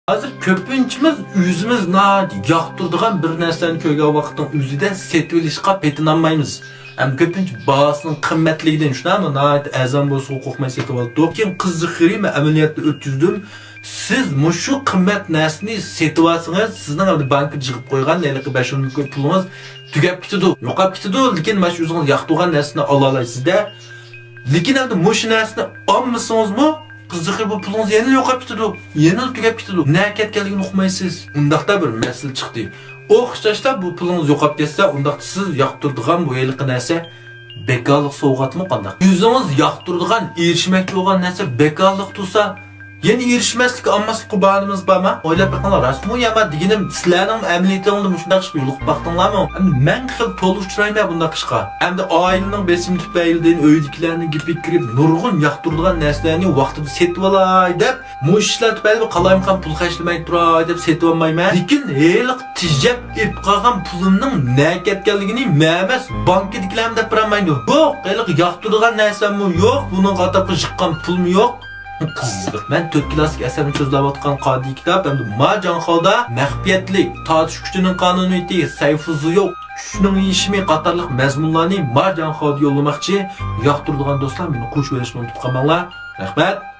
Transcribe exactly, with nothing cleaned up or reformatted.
ھازىر كۆپىنچىمىز ئۆزىمىز ناھايىتى ياقتۇرىدىغان بىر نەرسىنى كۆرگەن ۋاقىتنىڭ ئۆزىدە سېتىۋېلىشقا پېتىنالمايمىز. ھەم كۆپىنچە باھاسىنىڭ قىممەتلىكىدىن، شۇنداقمۇ، ناھايىتى ئەرزان بولسىغۇ قورقماي سېتىۋالدۇق. كېيىن قىزىقىرى مەن ئەمەلىيەتتە ئۆتكۈزدۈم. سىز مۇشۇ قىممەت نەرسىنى سېتىۋالسىڭىز، سىزنىڭ ئەمدى بانكىدا يىغىپ قويغان ھېلىقى بەش ئون مىڭ پۇلىڭىز تۈگەپ كېتىدۇ، يوقاپ كېتىدۇ. لېكىن مانا شۇ ئۆزىڭىز ياقتۇرغان نەرسىنى ئالالايسىز-دە. لېكىن ئەمدى مۇشۇ نەرسىنى ئالمىسىڭىزمۇ، قىزىقى بۇ پۇلىڭىز يەنىلا يوقاپ كېتىدۇ، يەنىلا تۈگەپ كېتىدۇ. نەگە كەتكەنلىكىنى ئۇقمايسىز. ئۇنداقتا بىر مەسىلە چىقتى. ئوخشاشلا بۇ پۇلىڭىز يوقاپ كەتسە، ئۇنداقتا سىز ياقتۇرىدىغان بۇ ھېلىقى نەرسە بىكارلىق سوۋغاتمۇ قانداق؟ ئۆزىڭىز ياقتۇرىدىغان، ئېرىشمەكچى بولغان نەرسە بىكارلىق تۇرسا، يەنە ئېرىشمەسلىك، ئالماسلىق باھانىمىز بارمۇ؟ ئويلاپ بېقىڭلار، راستمۇ يامان دېگىنىم، سىلەرنىڭ ئەمەلىيىتىڭلاردا مۇشۇنداق ئىش يولۇقۇپ باقتىڭلارمۇ؟ ئەمدى مەن خېلى تولا ئۇچرايمەن بۇنداق ئىشقا. ئەمدى ئائىلىنىڭ بېسىمى تۈپەيلىدىن، ئۆيدىكىلەرنىڭ گېپىگە كىرىپ، نۇرغۇن ياقتۇرىدىغان نەرسىلەرنى ۋاقتىدا سېتىۋالاي دەپ، مۇشۇ ئىشلار تۈپەيلى قالايمىقان پۇل خەجلىمەي تۇراي دەپ سېتىۋالمايمەن. لېكىن ھېلىقى تېجەپ ئېلىپ قالغان پۇلۇمنىڭ نەگە كەتكەنلىكىنى مەن ئەمەس، بانكىدىكىلەرمۇ دەپ بېرەلمەيدۇ. يوق، ھېلىقى ياقتۇرىدىغان نەرسەممۇ يوق، بۇنىڭغا ئاتاپقا يىغقان پۇلمۇ يوق. قىزىق. مەن تۆت كىلاسلىق ئەسەرنى سۆزلەۋاتقان قادىي كىتاب ھەمدە ما جاڭخاۋدا مەخپىيەتلىك، تارتىش كۈچىنىڭ قانۇنىيىتى، سەيفۇزۇيۇق، چۈشنىڭ يېشىمى قاتارلىق مەزمۇنلارنى ما جاڭخاۋدا يوللىماقچى. ياقتۇرىدىغان دوستلار مېنى قوشۇۋېلىشنى ئۇنتۇپ قالماڭلار. رەھمەت.